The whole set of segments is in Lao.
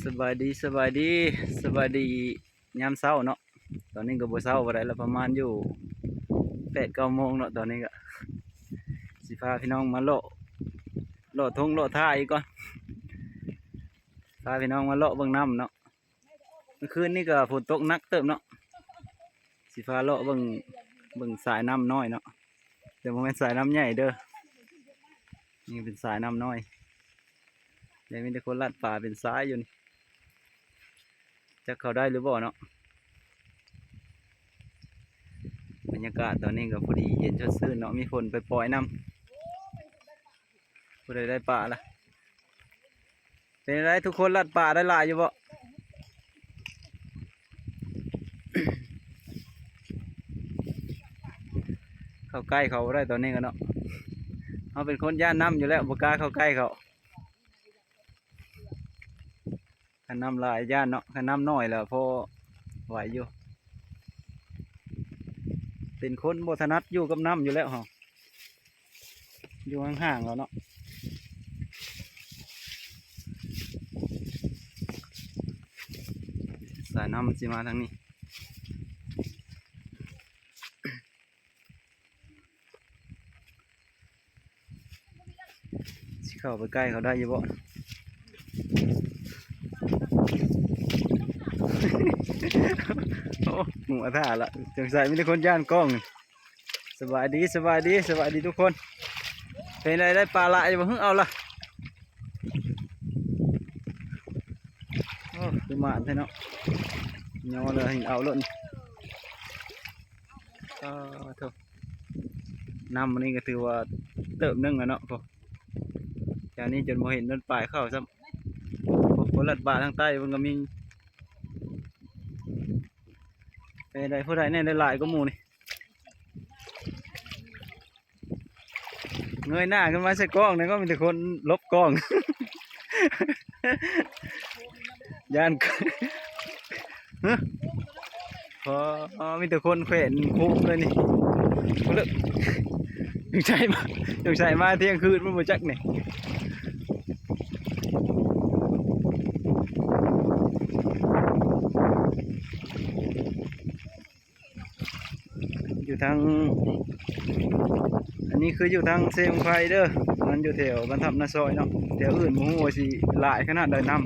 ສະບາຍດີ ສະບາຍດີ ສະບາຍດີຍາມເຊົ້າເນາະ. ຕອນນີ້ກໍບໍ່ເຊົ້າປານໃດລະ ປະມານຢູ່ແປດເກົ້າໂມງເນາະ. ຕອນນີ້ກໍຊິພາພີ່ນ້ອງມາເລາະ ເລາະທົ່ງເລາະທ່າອີກກ່ອນ ພາພີ່ນ້ອງມາເລາະເບິ່ງນ້ຳເນາະ. ເມື່ອຄືນນີ້ກໍຝົນຕົກໜັກເຕີບເນາະ. ຊິພາເລາະເບິ່ງ ເບິ່ງສາຍນ້ຳນ້ອຍເນາະ ແຕ່ບໍ່ແມ່ນສາຍນ້ຳໃຫຍ່ເດີ. ນີ້ເປັນສາຍນ້ຳນ້ອຍ ແຕ່ມີແຕ່ຄົນລັດປາເປັນສາຍຢູ່ນີ້ ຈັກເຂົ້າໄດ້ຫຼືບໍ່ເນາະ. ບັນຍາກາດຕອນນີ້ກໍພໍດີເຢັນສົດຊື່ນເນາະ ມີຝົນປອຍໆນຳ. ຜູ້ໃດໄດ້ປາລະ? ເປັນໃດ ທຸກຄົນລັດປາໄດ້ຫຼາຍຢູ່ບໍ່? ເຂົ້າໃກ້ເຂົາບໍ່ໄດ້ຕອນນີ້ກໍເນາະ. ເຮົາເປັນຄົນຢ້ານນ້ຳຢູ່ແລ້ວ ບໍ່ກ້າເຂົ້າໃກ້ເຂົາ. ຄັນນ້ຳຫຼາຍຢ້ານເນາະ ຄັນນ້ຳນ້ອຍລະພໍໄຫວຢູ່. ເປັນຄົນບໍ່ຖະໜັດຢູ່ກັບນ້ຳຢູ່ແລ້ວເຮົາ ຢູ່ຫ່າງໆເອົາເນາະ. ສາຍນ້ຳມັນຊິມາທາງນີ້ ຊິເຂົ້າໄປໃກ້ເຂົາໄດ້ຢູ່ບໍ່? ໂອ້ ໝູ່ອາທ່າລະ ສົງໄສມີແຕ່ຄົນຢ້ານກ້ອງ. ສະບາຍດີ ສະບາຍດີ ສະບາຍດີທຸກຄົນ. ເປັນໃດ ໄດ້ປາຫຼາຍຢູ່ບໍ່? ຫຶ ເອົາລະ. ໂອ້ ຄືໝານແທ້ເນາະ ຍໍເລີຍ ເອົາໂລດ. ອາ ໂທ້ ນ້ຳມື້ນີ້ກໍຖືວ່າເຕີບໜຶ່ງແລ້ວເນາະ. ໂອ້ ແຖວນີ້ຈົນບໍ່ເຫັນມັນປາຍເຂົ້າຊ້ຳ. ໂອ້ ຄົນລັດປາທາງໃຕ້ເພິ່ນກໍມີ. ເປັນໃດ ຜູ້ໃດແດ່ໄດ້ຫຼາຍກວ່າໝູ່ນີ້? ເງີຍໜ້າຂຶ້ນມາໃສ່ກ້ອງນີ້ກໍມີແຕ່ຄົນຫຼົບກ້ອງ ຢ້ານ ຮະ ອໍ ມີແຕ່ຄົນແຂວນຄຸມເລີຍນີ້. ສງໄສມາ ສງໄສມາທ່ຽງຄືນມັນບໍ່ຈັກນີ້. ຢູ່ທາງ ອັນນີ້ຄືຢູ່ທາງເຊບັ້ງໄຟເດີ ມັນຢູ່ແຖວບ້ານທັບນາຊອຍເນາະ. ແຖວອື່ນບໍ່ຮູ້ວ່າຊິຫຼາຍຂະໜາດໃດນ້ຳ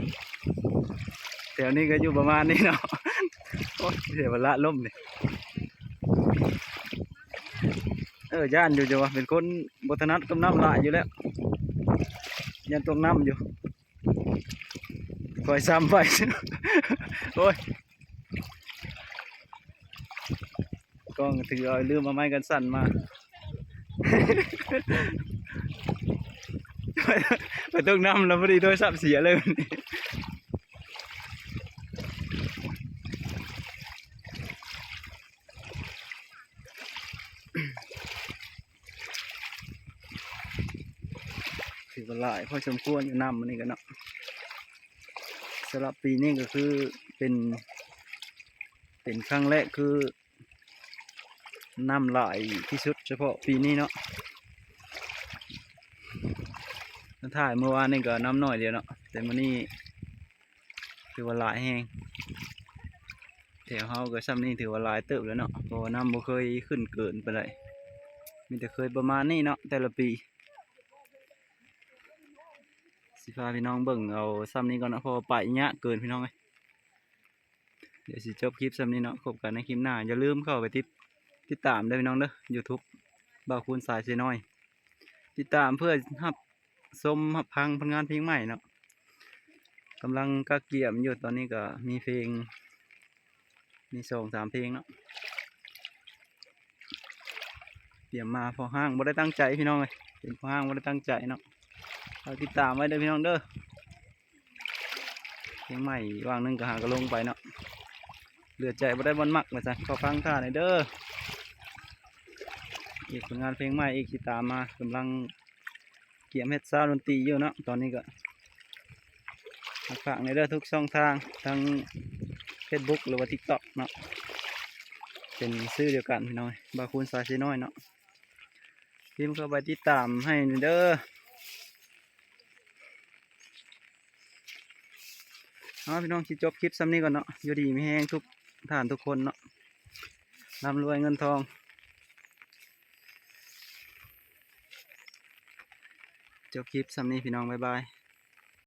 ແຖວນີ້ກໍຢູ່ປະມານນີ້ເນາະ. ໂອ້ຍ ເສຍເວລາລົມນີ້. ເອີ ຢ້ານຢູ່ ຈັ່ງວ່າເປັນຄົນບໍ່ຖະໜັດກັບນ້ຳຫຼາຍຢູ່ແລ້ວ ຢ້ານຕົກນ້ຳຢູ່. ຂ້ອຍຊ້ຳໄປ ໂອ້ຍ ກ້ອງຖືເອົາ ລືມເອົາໄມ້ກັນສັ່ນມາ ໄປຕົກນ້ຳແລ້ວ ພໍດີໂທລະສັບເສຍເລີຍ. ຖືວ່າຫຼາຍພໍສົມຄວນຢູ່ ນ້ຳມື້ນີ້ກໍເນາະ. ສຳລັບປີນີ້ກໍຄືເປັນ ເປັນຄັ້ງແລກ ຄືນ້ຳຫຼາຍທີ່ສຸດ ສະເພາະປີນີ້ເນາະ. ມາຖ່າຍມື້ວານນີ້ກໍນ້ຳໜ້ອຍດຽວເນາະ ແຕ່ມື້ນີ້ຖືວ່າຫຼາຍແຮງ. ແຖວເຮົາກໍຊ່ຳນີ້ຖືວ່າຫຼາຍເຕີບແລ້ວເນາະ ເພາະວ່ານ້ຳບໍ່ເຄີຍຂຶ້ນເກີນປານໃດ ມີແຕ່ເຄີຍປະມານນີ້ເນາະ ແຕ່ລະປີ. ຊິພາພີ່ນ້ອງເບິ່ງເອົາຊ່ຳນີ້ກ່ອນເນາະ ເພາະວ່າໄປຍາກເກີນພີ່ນ້ອງເອີຍ. ດຽວຊິຈົບຄລິບຊ່ຳນີ້ເນາະ ພົບກັນໃນຄລິບໜ້າ. ຢ່າລືມເຂົ້າໄປຕິດ ຕິດຕາມເດີພີ່ນ້ອງເດີ ຢູທູບ ບ່າວຄູນສາຍເຊນ້ອຍ. ຕິດຕາມເພື່ອຮັບຊົມຮັບຟັງຜົນງານເພງໃໝ່ເນາະ. ກຳລັງກະກຽມຢູ່ ຕອນນີ້ກໍມີເພງ ມີສອງສາມເພງເນາະ ກຽມມາພໍຫ້າງ ບໍ່ໄດ້ຕັ້ງໃຈພີ່ນ້ອງເອີຍ ເປັນພໍຫ້າງບໍ່ໄດ້ຕັ້ງໃຈເນາະ. ຝາກຕິດຕາມໄວ້ເດີພີ່ນ້ອງເດີ. ເພງໃໝ່ວ່າງໜຶ່ງກໍຫາກໍລົງໄປເນາະ ເຫຼືອໃຈບໍ່ໄດ້ບ່ອນມັກວ່າຊັ້ນ. ຂໍຟັງທ່າແດ່ເດີ ອີກຜົນງານເພງໃໝ່ອີກຊິຕາມມາ ກຳລັງກຽມເຮັດຊາວດົນຕີຢູ່ເນາະ. ຕອນນີ້ກໍ ຝາກແດ່ເດີ ທຸກຊ່ອງທາງ ທັງເຟສບຸກ ຫຼືວ່າຕິກຕັອກເນາະ ເປັນຊື່ດຽວກັນພີ່ນ້ອງ ບ່າວຄູນສາຍເຊນ້ອຍເນາະ. ພິມເຂົ້າໄປຕິດຕາມໃຫ້ແດ່ເດີ. ເອົາ ພີ່ນ້ອງ ຊິຈົບຄລິບສ່ຳນີ້ກ່ອນເນາະ. ຢູ່ດີມີແຮງທຸກທ່ານທຸກຄົນເນາະ, ລ່ຳລວຍເງິນທອງ. ຈົບຄລິບສ່ຳນີ້ ພີ່ນ້ອງ, ບາຍບາຍ.